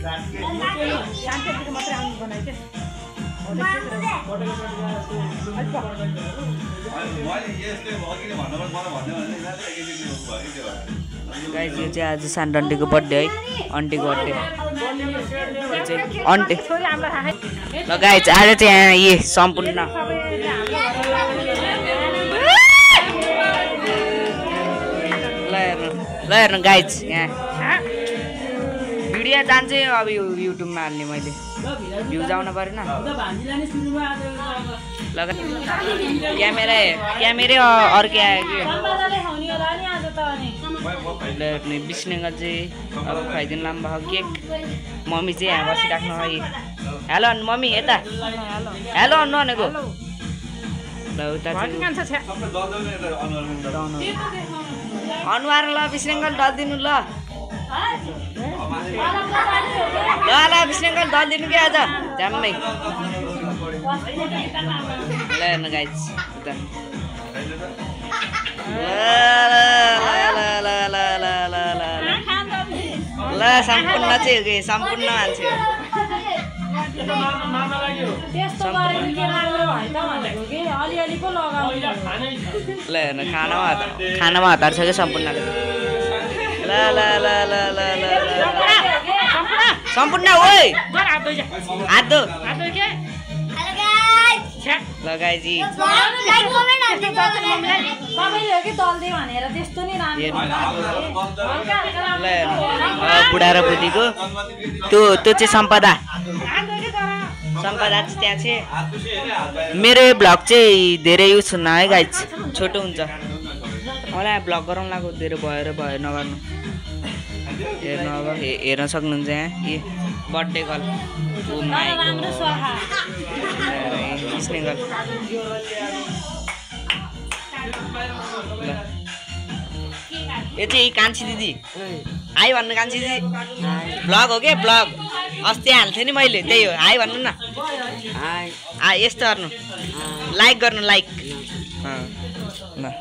शान्तिको मात्रै आउनु बनाइ के गाइस यो चाहिँ आज सानो आन्टीको बर्थडे है आन्टीको बर्थडे आन्टी ल गाइस आज चाहिँ यहाँ यी सम्पूर्ण ल हेर्नु गाइस यहाँ भिडियो जान्छ अब यो युट्युबमा हाल्ने मैले भ्युज आउनु परेन ल क्यामेरै अर्कै आयो कि विष्णुगत चाहिँ अब खुवाइदिनु लानु भएको केक मम्मी चाहिँ यहाँ बसिराख्नु है हेलो मम्मी यता हेलो नभनेको ल उता अनुहार ल विष्णुगत दलिदिनु ल ल विष्णुगत दलिदिनु कि आज झ्याम्मै ल हेर्नु गाइस उता ल सम्पूर्ण चाहिँ हो कि सम्पूर्ण मान्छे ल हेर्नु खानामा हतार छ कि सम्पूर्ण ल ल ल ल ल ल सम्पूर्ण ओइ हात ल गाइजी बुढा र बुढीको त्यो चाहिँ सम्पदा चाहिँ त्यहाँ चाहिँ मेरो ब्लग चाहिँ धेरै युज हुन्न है गाइज छोटो हुन्छ मलाई ब्लग गराउनु लाग्यो धेरै भयो नगर्नु हेर्नु अब हेर्न सक्नुहुन्छ यहाँ ए बर्थडे कल स्नेगल यो चाहिँ कान्छी दिदी हाई भन्नु कान्छी दिदी ब्लग हो क्या ब्लग अस्ति हाल्थेँ नि मैले त्यही हो हाई भन्नु न यस्तो गर्नु लाइक गर्नु लाइक ल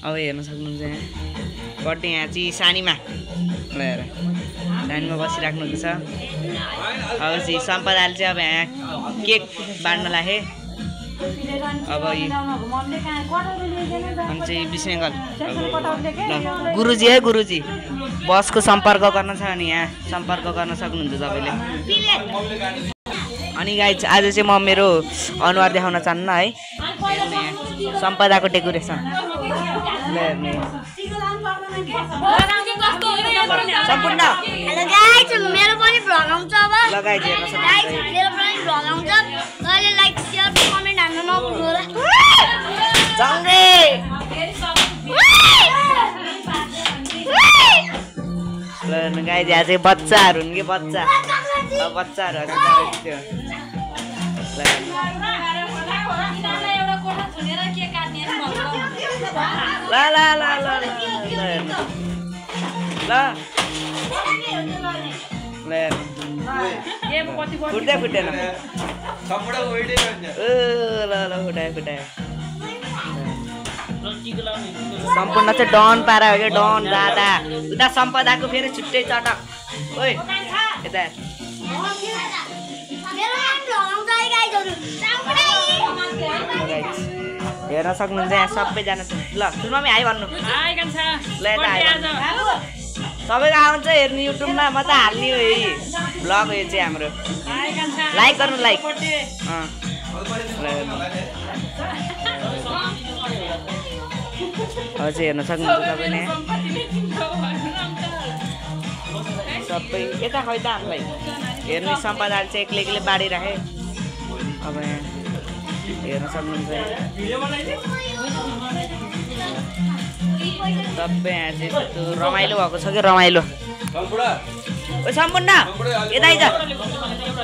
अब हेर्न सक्नुहुन्छ यहाँ बर्थडे यहाँ चाहिँ सानीमा ल हेर सानीमा बसिराख्नुहुन्छ छ अब चाहिँ सम्पदाले चाहिँ अब यहाँ केक बाँड्न लागे अब अनि चाहिँ विष्णुगल गुरुजी है गुरुजी बसको सम्पर्क गर्न छ अनि यहाँ सम्पर्क गर्न सक्नुहुन्छ तपाईँले अनि गाइस आज चाहिँ म मेरो अनुहार देखाउन चाहन्न है सम्पदाको डेकोरेसन सम्पूर्ण हेलो गाइस मेरो पनि भ्लग आउँछ अब लगाइ हेर्न सक्नुहुन्छ गाइस मेरो पनि भ्लग आउँछ अहिले लाइक शेयर कमेन्ट हान्न नभुल्नु होला जङ्गे ल गाइस यहाँ चाहिँ बच्चाहरू हुन् कि बच्चाहरू त्यो ल ल ल ल ल फुट्दैन फुटायो सम्पूर्ण चाहिँ डन पारा हो क्या डन दादा उता सम्पदाको फेरि छुट्टै चटक ओइ यता हेर्न सक्नुहुन्छ यहाँ सबैजना ल सुनमा हाई भन्नु ल यता सबैको आउँछ हेर्नु युट्युबमा म त हाल्ने हो यही ब्लग हो यो चाहिँ हाम्रो लाइक गर्नु लाइक चाहिँ हेर्न सक्नुहुन्छ तपाईँले सबै यता खै त हामीलाई हेर्नु सम्पदाले चाहिँ एक्लै बाँडिराखे अब यहाँ हेर्न सक्नुहुन्छ सबै यहाँ चाहिँ रमाइलो भएको छ कि रमाइलो ओ सम्पूर्ण यता आइज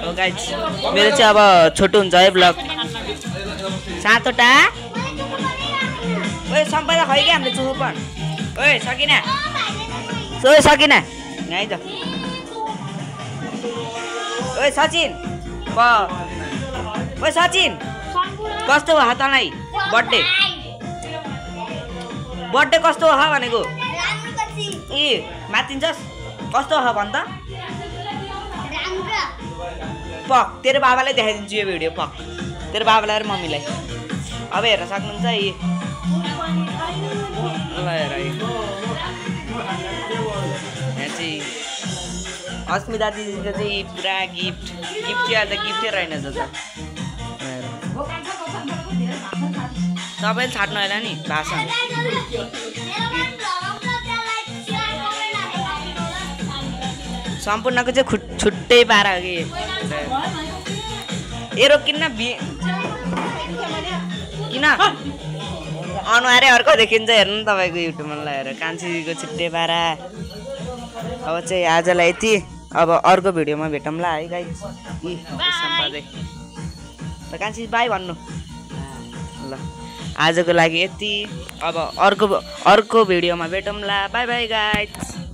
हो गाइस मेरो चाहिँ अब छोटो हुन्छ है ब्लग सातवटा ओए सम्पदा खै कि हाम्रो चुखुपन ओए सकिन यहाँ आइज ओए सचिन ओए सचिन कस्तो भयो तँलाई बर्थडे कस्तो हो भनेको ए मातिन्छस् कस्तो हो भन् त पक तेरो बाबालाई देखाइदिन्छु यो भिडियो पक तेरो बाबालाई र मम्मीलाई अब हेर्न सक्नुहुन्छ ल हेर यहाँ चाहिँ अस्मिता दिदीको चाहिँ पुरा गिफ्ट चाहिँ आज गिफ्टै रहेनछ त सबैले छाड्नु होला नि भाषण सम्पूर्णको चाहिँ छुट्टै पारा हो कि एरो किन अनुहारै अर्को देखिन्छ हेर्नु न तपाईँको युट्युबमा लगाएर कान्छीको छुट्टै पारा अब चाहिँ आजलाई यति अब अर्को भिडियोमा भेटौँला है गाइस त कान्छी बाई भन्नु ल आजको लागि यति अब अर्को भिडियोमा भेटौँला बाई बाई गाइस